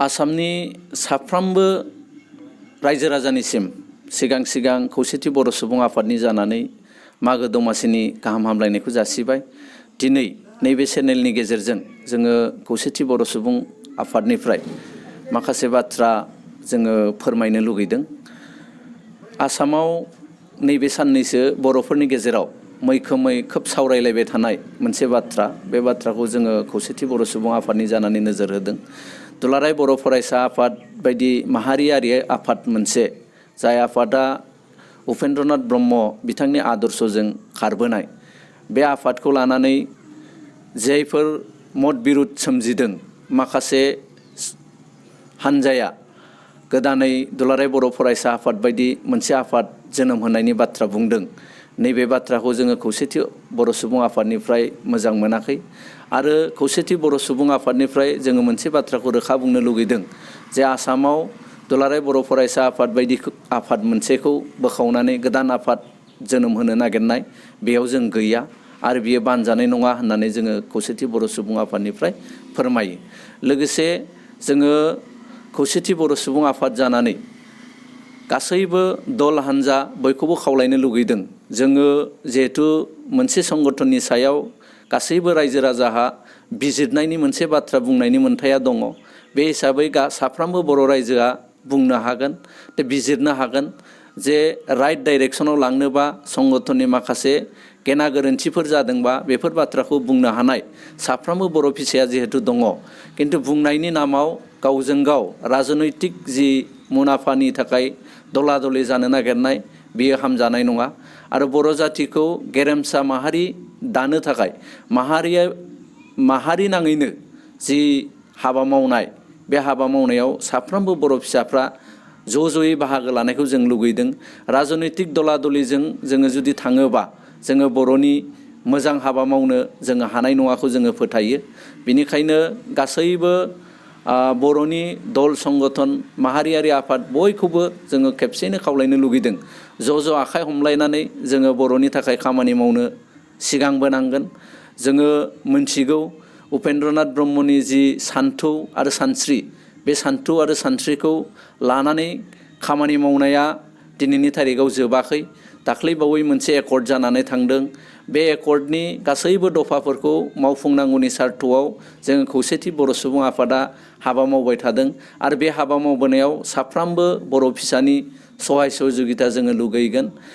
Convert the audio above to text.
आसामनि साफ्रोमबो रायजो राजानिसिम सिगां सिगां खौसेथि बर' सुबुं आफादनि जानानै मागो दमासिनि गाहाम हामलायनायखौ जासिबाय। दिनै नैबे चेनेलनि गेजेरजों जोङो खौसेथि बर' सुबुं आफादनिफ्राय माखासे बाथ्रा जोङो फोरमायनो लुगैदों। आसामाव नैबे साननैसो बर'फोरनि गेजेराव मैखोमै खोब सावरायलायबाय थानाय मोनसे बाथ्रा, बे बाथ्राखौ जोङो खौसेथि बर' सुबुं आफादनि जानानै नोजोर होदों। दुलाराय बर' फरायसा आफाद बायदि माहारियारि आफाद मोनसे, जाय आफादा उपेन्द्रनाथ ब्रह्म बिथांनि आदर्शजों खारबोनाय, बे आफादखौ लानानै जायफोर मत बिरुद सोमजिदों, माखासे हान्जाया गोदानै दुलाराय बर' फरायसा आफाद बायदि मोनसे आफाद जोनोम होनायनि बाथ्रा बुंदों। नैबे बाथ्राखौ जोङो खौसेथि बर' सुबुं आफादनिफ्राय मोजां मोनाखै आरो खौसेथि बर' सुबुं आफादनिफ्राय जोङो मोनसे बाथ्राखौ रोखा बुंनो लुगैदों जे आसामाव दुलाराय बर' फरायसा आफाद बायदि आफाद मोनसेखौ बोखावनानै गोदान आफाद जोनोम होनो नागिरनाय, बेयाव जों गैया आरो बियो बानजानाय नङा होननानै जोङो खौसेथि बर' सुबुं आफादनिफ्राय फोरमायो। लोगोसे जोङो खौसेथि बर' सुबुं आफाद जानानै गासैबो दल हान्जा बयखौबो खावलायनो लुगैदों। जोङो जिहेथु मोनसे संगठननि सायाव गासैबो रायजो राजाहा बिजिरनायनि मोनसे बाथ्रा बुंनायनि मोन्थाया दङ। बे हिसाबै साफ्रोमबो बर' रायजोआ बुंनो हागोन, बिजिरनो हागोन जे राइट डाइरेक्सनाव लांनोबा संगठननि माखासे गेना गोरोन्थिफोर जादोंबा बेफोर बाथ्राखौ बुंनो हानाय साफ्रोमबो बर' फिसाया जिहेतु दङ। किन्तु बुंनायनि नामाव गावजों गाव राजनैतिक जि मुलाम्फानि थाखाय दला दलि जानो नागिरनाय, बेयो हामजानाय नङा। आरो बर' जातिखौ गेरेमसा माहारि दानो थाखाय माहारि नाङैनो जि हाबा मावनाय, बे हाबा मावनायाव साफ्रोमबो बर' फिसाफ्रा ज'यै बाहागो लानायखौ जों लुगैदों। राजनैतिक दला दलिजों जोङो जुदि थाङोबा जोङो बर'नि मोजां हाबा मावनो जोङो हानाय नङाखौ जोङो फोथायो। बेनिखायनो गासैबो बर'नि दल संगठन माहारियारि आफाद बयखौबो जोङो खेबसेनो खावलायनो लुगैदों, ज' आखाइ हमलायनानै जोङो बर'नि थाखाय खामानि मावनो सिगांबोनांगोन। जोङो मोनथिगौ उपेन्द्रनाथ ब्रह्मनि जि सान्थौ आरो सानस्रि, बे सान्थौ आरो सानस्रिखौ लानानै खामानि मावनाया दिनैनि थारिखआव जोबाखै। दाख्लैबावै मोनसे एकर्ड जानानै थांदों। बे एकर्डनि गासैबो दफाफोरखौ मावफुंनांगौनि सार्थआव जों खौसेथि बर' सुबुं आफादा हाबा मावबाय थादों आरो बे हाबा मावबोनायाव साफ्रोमबो बर' फिसानि सहाय सहजुगिता जोङो लुगैगोन।